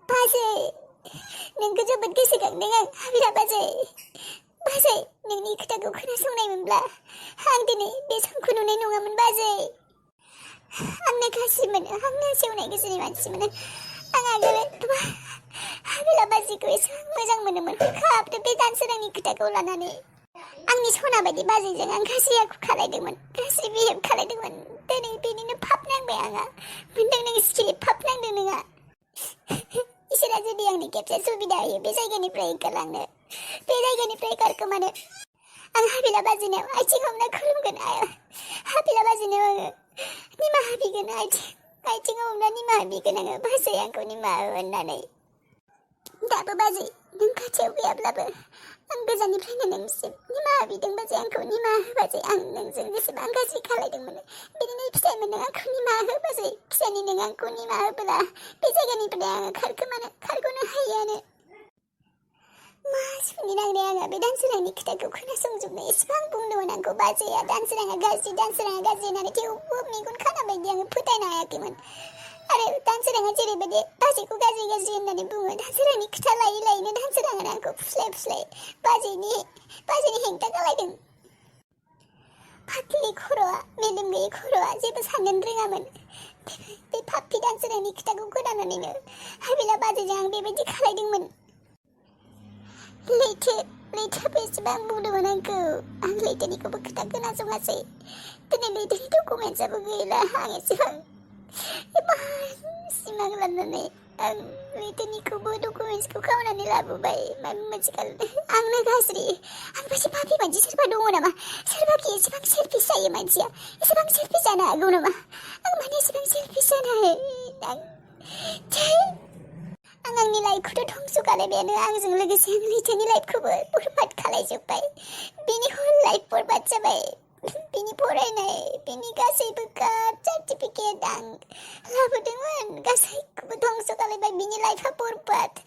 बाजै नोंखौ जोबोद गोसोखांदों आं हाबिला बाजै नोंनि खोथाखौ खोनासंनायमोनब्ला आं दिनै बे समखौ नुनाय नङामोन बाजै। आंनो गाज्रि मोनो, आंनो सेवनाय गोसोनि मानसि मोनो। आं आगोल हाबिला बाजैखौ एसेबां मोजां मोनोमोन। हरखाबनो बे दानसोरांनि खोथाखौ लानानै आंनि सना बायदि बाजैजों आं गाज्रि आखु खालायदोंमोन, गाज्रि बिहेभ खालायदोंमोन। दिनै बेनिनो फाब नांबाय आंहा। मोनदों नों सिखिरि, फाब नांदों नोंहा। इसोरा जुदि आंनि खेबसे सुबिदा होयो बे जायगानिफ्राय ओंखारलांनो, बे जायगानिफ्राय खारखोमानो, आं हाबिला बाजैनाव आथिं हमना खुलुमगोन। हाबिला बाजैनाव आङो निमाहा बिगोन, आथिं हमना निमाहा बिगोन आङो, बाजै आंखौ निमाहा हो होननानै। दाबो बाजै नों खाथियाव गैयाब्लाबो आं गोजाननिफ्रायनो नोंसिम निमाहा बिदों बाजै, आंखौ निमाहा हो बाजै। आं नोंजों जेसेबां गाज्रि खालायदोंमोन बिदिनो फिथाइ मोनदों, आंखौ निमाहा हो बाजै। फिसानि नों आंखौ निमाहा होबोला बे जायगानिफ्राय आङो खारग'नो हायोआनो। मा सुनि नांनाय आङो बे दानसोरांनि खोथाखौ खोनासंजोबनो एसेबां बुंदोंमोन आंखौ बाजैया, दानसोराङा गाज्रि होननानै, थेवबो मेगन खाना बायदि आङो फोथायनो हायाखैमोन। आरो दानसोराङा जेरैबायदि बाजैखौ गाज्रि होननानै बुङो, दानसोरांनि खोथा लायै लायैनो दानसोराङानो आंखौ फुस्लाय बाजैनि हेंथा खालायदों। फाथ्लि खर'आ, मेलेम गैयै खर'आ जेबो साननो रोङामोन। बे पापि दानसोरांनि खोथाखौ खोनानानैनो हाबिला बाजैजों आं बेबायदि खालायदोंमोन। लैथोआबो एसेबां बुंदोंमोन आंखौ, आं लैथोनिखौबो खोथा खोनासङासै। दिनै लैथोनि डकुमेन्टसाबो गैला। आं एसेबां सिमां लानानै आं लैथोनिखौबो डकुमेन्टसखौ खावनानै लाबोबाय। माबा मोनसे आंनो गाज्रि, आं बायदि पापि मानसि सोरबा दङ नामा? सोरबाखि एसेबां सेलफिस जायो मानसिया? एसेबां सेलफिस जानो हागौ नामा? आं माने एसेबां सेलफिस जानो हायो? आं आंनि लाइफखौथ' धंस खालायबायानो, आंजों लोगोसे आं लैथोनि लाइफखौबो बरबाद खालायजोब्बाय। बेनि हल लाइफ बरबाद जाबाय। बेनि फरायनाय, बेनि गासैबो कार्ड सार्टिफिकेट आं लाबोदोंमोन, गासैखौबो धंस खालायबाय। बिनि लाइफआ बरबाद।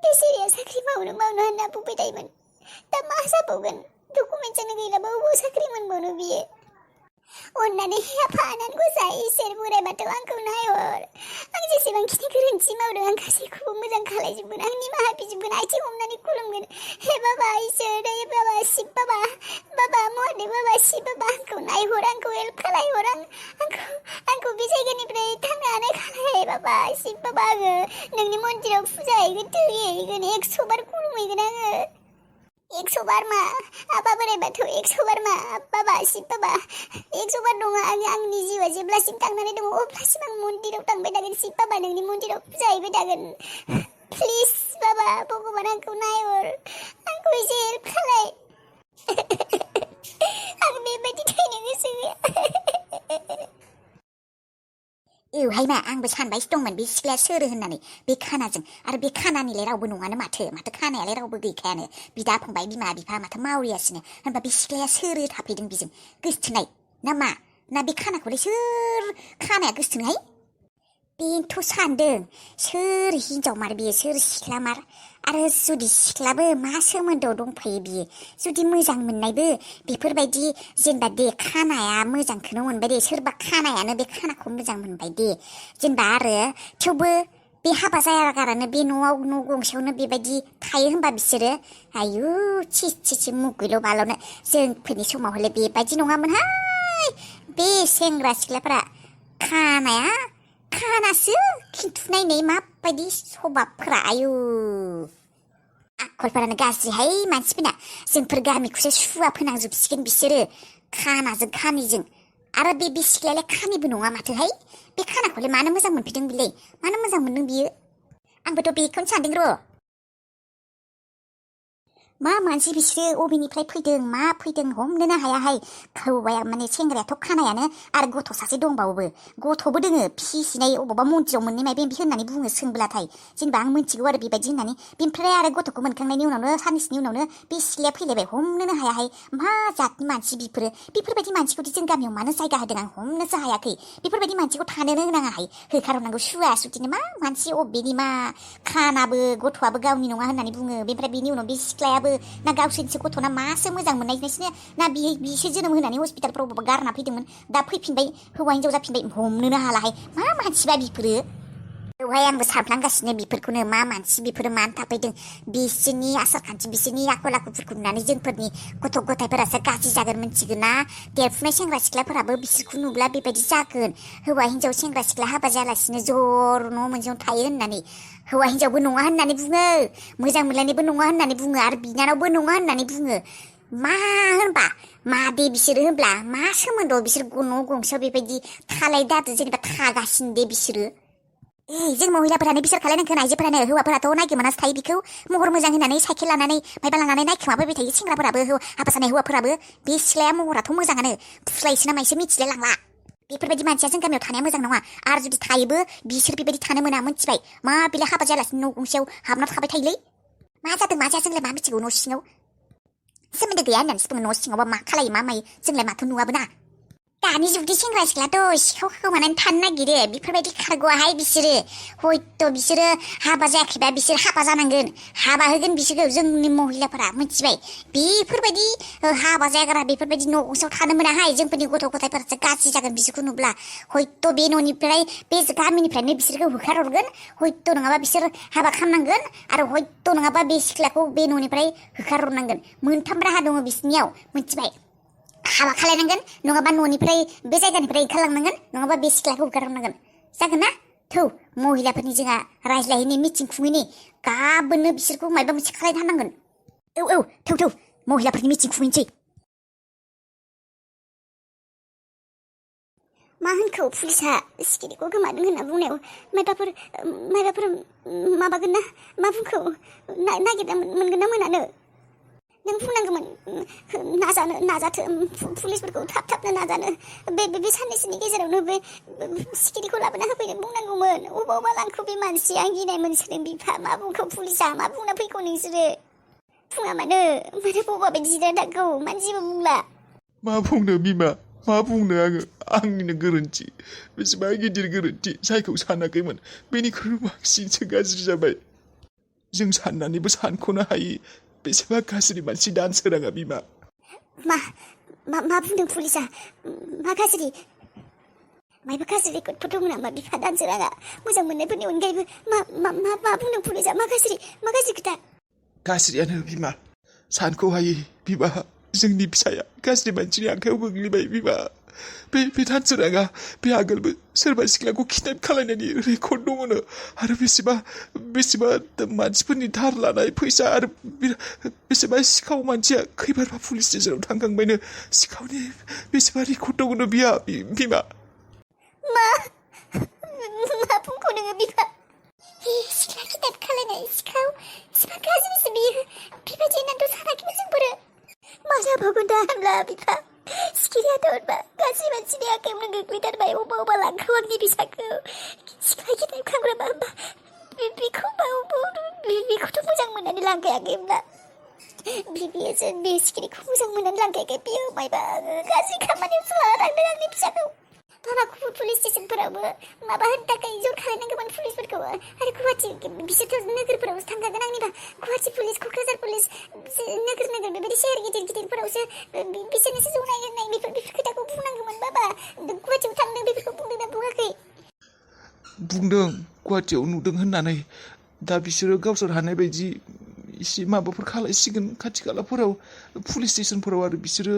बे सिरिया साख्रि मावनो होनना बुंबाय थायोमोन। दा मा जाबावगोन? डकुमेन्टसानो गैलाबा बबाव साख्रि मोनबावनो बियो? अन्नानै आफा आनान गसाइ इसोर बोराइ बाथौ आंखौ नायहर। आं जेसेबांखिनि गोरोन्थि मावदों आं गासैखौबो मोजां खालायजोबगोन। आं निमाहा बिजोबगोन, आथिं हमनानै खुलुमगोन। हे बाबा इसोर, हे बाबा शिब बाबा, महादेव बाबा, शिब बाबा, आंखौ नायहर, आंखौ हेल्प खालायहर। आंखौ बे जायगानिफ्राय थांनो हानाय खालाय बाबा, शिब बाबा। आङो नोंनि मन्दिराव फुजा हैगोन, थोगि हैगोन, 100 बार खुलुमहैगोन आङो। 100 बार मा? आफा बोराइ बाथौ 100 बार मा? बाबा शिब बाबा 100 बार नङा। आंनि जिउआ जेब्लासिम थांनानै दङ अब्लासिम आं मन्दिराव थांबाय थागोन। शिब बाबा नोंनि मन्दिराव फुजा हैबाय थागोन। प्लिज बाबा, भगबान आंखौ नायहर, आंखौ एसे हेल्प खालाय। आं बेबायदि थैनो गोसो गैया। औहाय मा, आंबो सानबायसो दंमोन बे सिख्लाया सोर होननानै, बे खानाजों। आरो बे खानानिलाय रावबो नङानो माथो खानायालाय रावबो गैखायानो। बिदा फंबाय, बिमा बिफा माथो मावरियासिनो। होनबा बे सिख्लाया सोर थाफैदों बेजों? गोसथोनाय ना मा? ना बे खानाखौलाय सोर खानाया गोसथोनाय? बेनोथ' सानदों, सोर हिनजाव मार बियो, सोर सिख्ला मार? आरो जुदि सिख्लाबो मा सोमोन्दोआव दंफायो बियो? जुदि मोजां मोननायबो, बेफोरबायदि जेनेबा दे खानाया मोजांखौनो मोनबाय दे, सोरबा खानायानो बे खानाखौ मोजां मोनबाय दे जेनेबा, आरो थेवबो बे हाबा जायागारानो बे न' गंसेयावनो बेबायदि थायो होनबा बिसोरो? आयु थि मुगैल' बाल'नो। जोंफोरनि समाव हले बेबायदि नङामोनहाय। बे सेंग्रा सिख्लाफोरा खानासो, खिन्थु नायनाय माबायदि सभाबफोरा, आयु आखलफोरानो गाज्रिहाय मानसिफोरना। जोंफोर गामिखौसो सुवा फोनांजोबसिगोन बिसोरो खानाजों खानिजों। आरो बे सिख्लायालाय खानिबो नङा माथोहाय। बे खानाखौलाय मानो मोजां मोनफैदों बिलाय? मानो मोजां मोनदों बियो? आंबोथ' बेखौनो सानदों र'। मा मानसि बिसोरो, अबेनिफ्राय फैदों, मा फैदों हमनोनो हायाहाय। हौवाया माने सेंग्रायाथ' खानायानो, आरो गथ' सासे दंबावोबो, गथ'बो दोङो फिसिनाय, अबावबा मन्दिराव मोननाय माबा माबि होननानै बुङो सोंब्लाथाय। जेनेबा आं मिन्थिगौ आरो बेबायदि होननानै। बेनिफ्राय आरो गथ'खौ मोनखांनायनि उनावनो साननैसोनि उनावनो बे सिख्लाया फैलायबाय। हमनोनो हायाहाय मा जातनि मानसि बिफोरो। बेफोरबायदि मानसिखौदि जों गामियाव मानो जायगा होदों आं हमनोसो हायाखै। बेफोरबायदि मानसिखौ थानोनो होनाङाहाय, होखारहरनांगौ। सुवा सुथिनो मा मानसि, अबेनि मा? खानाबो गथ'आबो गावनि नङा होननानै बुङो। बेनिफ्राय बेनि उनाव बे सिख्लायाबो ना गावसोरनिसो गथ'ना मासो मोजां मोननाय नोंसिनो, ना बिसो जोनोम होनानै हस्पिटालफ्राव गारना फैदोंमोन, दा फैफिनबाय, हौवा हिनजाव जाफिनबाय। हमनोनो हालाहाय मा मानसिबा बिफोरो। बेवहाय आंबो सानफ्लांगासिनो बेफोरखौनो मा मानसि बेफोरो मानो थाफैदों बिसोरनि आसारखान्थि बिसोरनि आखल आखुफोरखौ नुनानै जोंफोरनि गथ' गथायफोरासो गाज्रि जागोन मिन्थिगोन ना देरफुनाय सेंग्रा सिख्लाफोराबो बिसोरखौ नुब्ला बेबायदि जागोन हौवा हिन्जाव सेंग्रा सिख्ला हाबा जायालासिनो जर न' मोनसेयाव थायो होननानै हौवा हिन्जावबो नङा होननानै बुङो मोजां मोनलायनायबो नङा होननानै बुङो आरो बिनानावबो नङा होननानै बुङो मा होनबा मा दे बिसोरो होनब्ला मा सोमोन्दोआव बिसोर न' गंसेयाव बेबायदि थालाय दादो जेनेबा थागासिनो दे बिसोरो जों महिलाफोरानो बिसोर खालायनांगोन आइजोफोरानो हौवाफोराथ' नायगोमानासो थायो बेखौ महर मोजां होननानै साइकेल लानानै मायबा लानानै नायखोमाबोबाय थायो सेंग्राफोराबो हाबा जानाय हौवाफोराबो बे सिख्लाया महराथ' मोजाङानो फुस्लायसो ना मायसो मिथिलाय लांला बेफोरबायदि मानसिया जों गामियाव थानाया मोजां नङा आरो जुदि थायोबो बिसोर बेबायदि थानो मोना मिथिबाय मा बिलाय हाबा जायालासिनो न' गंसेयाव हाबना थाबाय थायोलै मा जादों मा जाया जोंलाय मा मिथिगौ न' सिङाव सोमोन्दो गैया होननानैसो बुङो न' सिङावबा मा खालायो मा मायो जोंलाय माथो नुवाबो ना दानि जुगनि सेंग्रा सिख्लाथ' सिखाव खोमानानै थानो नागिरो बेफोरबायदि खारग'आहाय बिसोरो हयथ' बिसोरो हाबा जायाखैबा बिसोर हाबा जानांगोन हाबा होगोन बिसोरखौ जोंनि महिलाफोरा मिथिबाय बेफोरबायदि हाबा जायाग्रा बेफोरबायदि न' गंसेयाव थानो मोनाहाय जोंफोरनि गथ' गथायफोरासो गाज्रि जागोन बिसोरखौ नुब्ला हयथ' बे न'निफ्राय बे गामिनिफ्रायनो बिसोरखौ होखारहरगोन हयथ' नङाबा बिसोर हाबा खालामनांगोन आरो हयथ' नङाबा बे सिख्लाखौ बे न'निफ्राय होखारहरनांगोन मोनथाम राहा दङ बिसोरनियाव मिथिबाय हाबा खालायनांगोन नङाबा न'निफ्राय बे जायगानिफ्राय ओंखारलांनांगोन नङाबा बे सिख्लाखौ होखारहरनांगोन जागोन ना थौ महिलाफोरनि जोंहा रायज्लायहैनि मिटिं खुङैनि गाबोननो बिसोरखौ माबा मोनसे खालायथारनांगोन औ थौ महिलाफोरनि मिटिं खुङैनोसै मा होनखौ पुलिसा सिखिरिखौ गोमादों होनना बुंनायाव मायबाफोर माबागोन ना मा बुंखौ नागिरना मोनगोन ना मोनानो नों बुंनांगौमोन नाजाथो पुलिसफोरखौ थाबनो नाजानो बे साननैसोनि गेजेरावनो बे सिखिरिखौ लाबोना होफैनो बुंनांगौमोन अबावबा लांखौ बे मानसिया गिनाय मोनसोदों बिफा मा बुंखौ पुलिसा मा बुंना फैगौ नोंसोरो बुङा मानो बबा बायदि जिरायना थांगौ मानो जेबो बुंला मा बुंनो बिमा मा बुंनो आंनिनो गोरोन्थि बेसेबा गिदिर गोरोन्थि जायखौ सानाखैमोन बेनिख्रुइ बांसिनसो गाज्रि जाबाय जों साननानैबो सानख'नो हायि बेसेबा गाज्रि मानसि दानसोराङा बिमा मा बुंदों पुलिसा मा गाज्रि मायबा गाज्रि रेकर्डफोर दं नामा बिफा दानसोराङा मोजां मोननायफोरनि अनगायैबो मा बुंदों पुलिसा मा गाज्रि खोथा गाज्रियानो बिमा सानख'हायि बिमा जोंनि फिसाया गाज्रि मानसिनि आखायाव गोग्लैबाय बिमा बे दानसोराङा बे आगोलबो सोरबा सिख्लाखौ किडनेप खालायनायनि रेकर्ड दङनो आरो बेसेबा मानसिफोरनि धार लानाय फैसा आरो बेसेबा सिखाव मानसिया खैबारबा पुलिस स्टेसनाव थांखांबायनो सिखावनि बेसेबा रेकर्ड दङनो बिमा मा बुंखौ नोङो बिफा सिख्ला किडनेप खालायनाय सिखाव एसेबां गाज्रिसो बियो बेबायदि होननानैथ' सानाखैमोन जोंफोरो मा जाबावगोन दा होनब्ला बिफा सिखिरियाथ' होनबा गाज्रि मानसिनि आखायावनो गोग्लैथारबाय अबा लांखौ आंनि फिसाखौ सिख्ला किडनेप खालामग्रा होनबा बेखौथ' मोजां मोननानै लांखायाखै होनब्ला बे सिखिरिखौ मोजां मोननानै लांखायाखै बियो मायबा गाज्रि खामानियावसो लाना थांदों आंनि फिसाखौ भाबाखौ पुलिस स्टेसनफोरावबो माबा होनो थाखाय जर खालायनांगौमोन पुलिसफोरखौ आरो गुवाहाटि बिसोरथ' नोगोरफोरावसो थांखागोन आंनिबा गुवाहाटि पुलिस क'क्राझार पुलिस नोगोर बेबायदि शहर गिदिरफोरावसो बिसोरनोसो जनाय होननाय बेफोर खोथाखौ बुंनांगौमोन बाबा गुवाहाटियाव थांदों बेफोरखौ बुंदोंना बुङाखै बुंदों गुवाहाटियाव नुदों होननानै दा बिसोरो गावसोर हानाय बायदि एसे माबाफोर खालायसिगोन खाथि खालाफोराव पुलिस स्टेसनफोराव आरो बिसोरो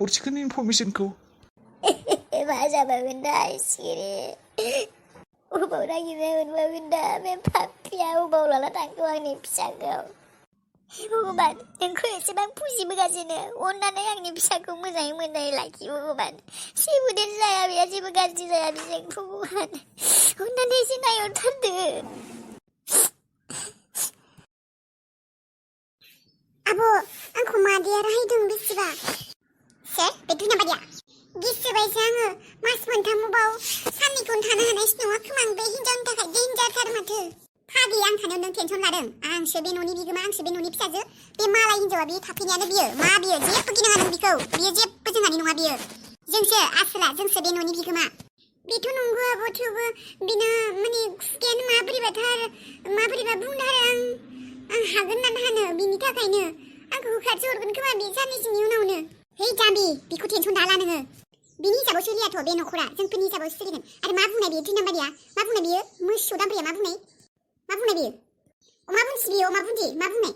हरसिगोन इनफरमेसनखौ मा जाबावगोन दा सिखिरि अबाव नागिरनो मोनबावगोन दा बे पापिया अबाव लाना थांगौ आंनि फिसाखौ भगबान नोंखौ एसेबां फुजिबोगासिनो अननानै आंनि फिसाखौ मोजाङै लाखि भगबान जेबो देर जाया बेहा जेबो गाज्रि जाया बिजों भगबान अननानै एसे नायहरथारदो आब' आंखौ मादैया रायदों बेसेबा सोर बे दुना बादिया गिसोबायसो आङो मास मोनथामाव साननैखौनो थानो हानायसो नङा खोमा आं बे हिनजावनि थाखाय देनजारथार माथो फागै आं थानायाव नों टेनसन लादों आंसो बे न'नि बिगोमा आंसो बे न'नि फिसाजो बे मालाय हिनजावा बे थाफैनायानो बियो मा बियो जेबो गिनाङा नों बिखौ बियो जेबो जोंहानि नङा बियो जोंसो आसोला जोंसो बे न'नि बिगोमा बेथ' नंगौ आब' थेवबो बिना माने खुगायानो माबोरैबा बुंदों आरो आं हागोन ना हानो बिनि थाखायनो आंखौ होखारसो हरगोन खोमा बे साननैसोनि उनावनो है जाम्बि बिखौ टेनसन दाला नोङो बिनि हिसाबाव सोलियाथ' बे न'खरा जोंफोरनि हिसाबाव सोलिगोन आरो मा बुंनाय बियो 2 नाम्बारिया मा बुंनाय बियो मोसौ दामब्राया मा बुंनाय बियो मा बुंसि बियो मा बुंदि मा बुंनाय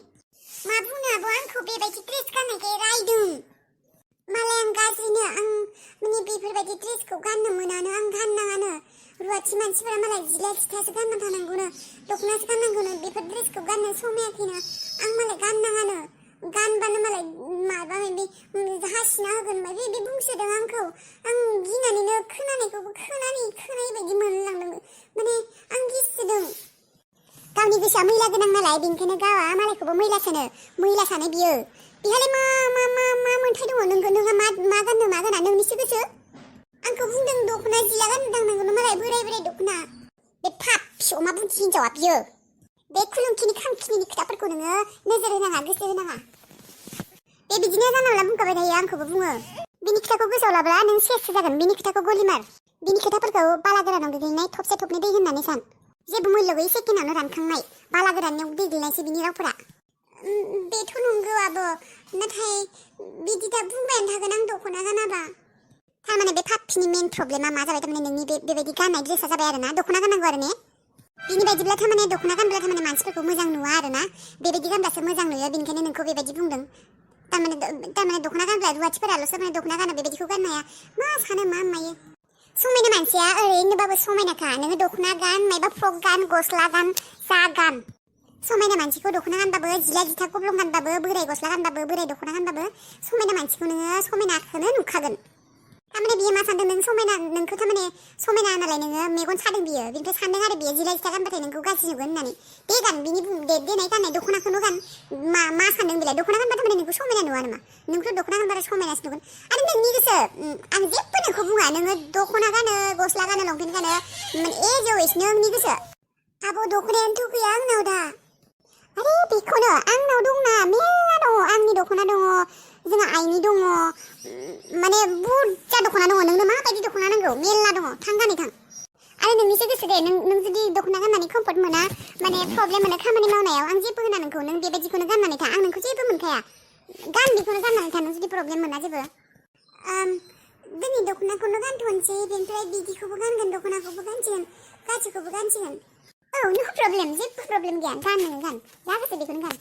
मा बुंनो आब' आंखौ बेबायदि ड्रेस गाननायखाय रायदों मालाय आं गाज्रिनो आं माने बेफोरबायदि ड्रेसखौ गाननो मोनानो आं गाननाङानो रुवाथि मानसिफोरा मालाय जिला जिथासो गानना थानांगौनो दख'नासो गाननांगौनो बेफोर ड्रेसखौ गाननो समायाखैनो आं मालाय गाननाङानो गानबानो मालाय माबा माबि हासिना होगोन माबि बे बुंसोदों आंखौ आं गिनानैनो खोनानायखौबो खोनायै बायदि मोनलांदों माने आं गिसोदों गावनि गोसोआ मैला गोनां नालाय बेनिखायनो गावा मालायखौबो मैला सानो बियो बिहालाय मा मोन्थाय दङ नोंहा मा गाननो मा गाना नोंनिसो गोसो आंखौ बुंदों दख'ना जिला गाननो दांनांगौनो मालाय बोराय दख'ना बे फिसा मा बुंथि हिनजावा बियो बे खुलुमखिनि खामखिनि खोथाफोरखौ नोङो नोजोर होनाङा गोसो होनाङा बे बिदिनो जानला बुंखाबाय थायो आंखौबो बुङो बिनि खोथाखौ गोसोआव लाब्ला नों सेससो जागोन बिनि खोथाखौ गलिमार बिनि खोथाफोरखौ बाला गोरानाव गोग्लैनाय थबसे थबनै दै होननानै सान जेबो मुल्य गैयै सेकेन्डआवनो रानखांनाय बाला गोराननियाव दै गोलैनायसो बिनि रावफोरा बेथ' नंगौ आब' नाथाय बिदि दा बुंबायानो थागोन आं दख'ना गानाबा थारमाने बे पाप्पिनि मेन प्रब्लेमा मा जाबाय थारमाने नोंनि बेबायदि गाननाय ड्रेसा जाबाय आरो ना दख'ना गाननांगौ आरो ने बिनि बायदिब्ला थारमाने दख'ना गानब्ला थारमाने मानसिफोरखौ मोजां नुवा आरो ना बेबायदि गानब्लासो मोजां नुयो बेनिखायनो नोंखौ बेबायदि बुंदों थारमाने दख'ना गानब्ला रुवाथिफोराल'सो माने दख'ना गानो बेबायदिखौ गाननो हाया मा सानो मा मायो समायना मानसिया ओरैनोबाबो समायनाखा नोङो दख'ना गान मायबा फ्रक गान गस्ला गान जा गान समायना मानसिखौ दख'ना गानबाबो जिला जिथा गब्लं गानबाबो बोराय गस्ला गानबाबो बोराय दख'ना गानबाबो समायना मानसिखौ नोङो समायनाखौनो नुखागोन थारमाने बियो मा सानदों नों समायना नोंखौ थारमाने समायना नालाय नोङो मेगन सादों बियो बिनिफ्राय सानदों आरो बियो जिला जिथा गानबाथाय नोंखौ गाज्रि नुगोन होननानै बे गान बिनि देनाय गाननाय दख'नाखौनो गान मा सानदों बिलाय दख'ना गानबा थारमाने नोंखौ समायना नुवा नामा नोंथ' दख'ना गानबाथाय समायनासो नुगोन आरो नोंनि गोसो आं जेबो नोंखौ बुङा नोङो दख'ना गानो गस्ला गानो लंपेन्ट गानो एज अवेस नोंनि गोसो आब' दख'नायानोथ' गैया आंनाव दा आरे बेखौनो आंनाव दंना मेरला दङ आंनि दख'ना दङ जोंहा आइनि दङ माने बुरजा दख'ना दङ नोंनो माबायदि दख'ना नांगौ मेरला दङ थां गानै थां आरो नोंनिसो गोसो दे नों जुदि दख'ना गाननानै कम्फर्ट मोना माने प्रब्लेम मोनो खामानि मावनायाव आं जेबो होना नोंखौ नों बेबायदिखौनो गाननानै था आं नोंखौ जेबो मोनखाया गान बेखौनो गाननानै था नों जुदि प्रब्लेम मोना जेबो दिनै दख'नाखौनो गानथ'नोसै बेनिफ्राय बिदिखौबो गानगोन दख'नाखौबो गानसिगोन गासैखौबो गानसिगोन औ नो प्रब्लेम जेबो प्रब्लेम गैया गान नोङो गान जा गोसो बेखौनो गान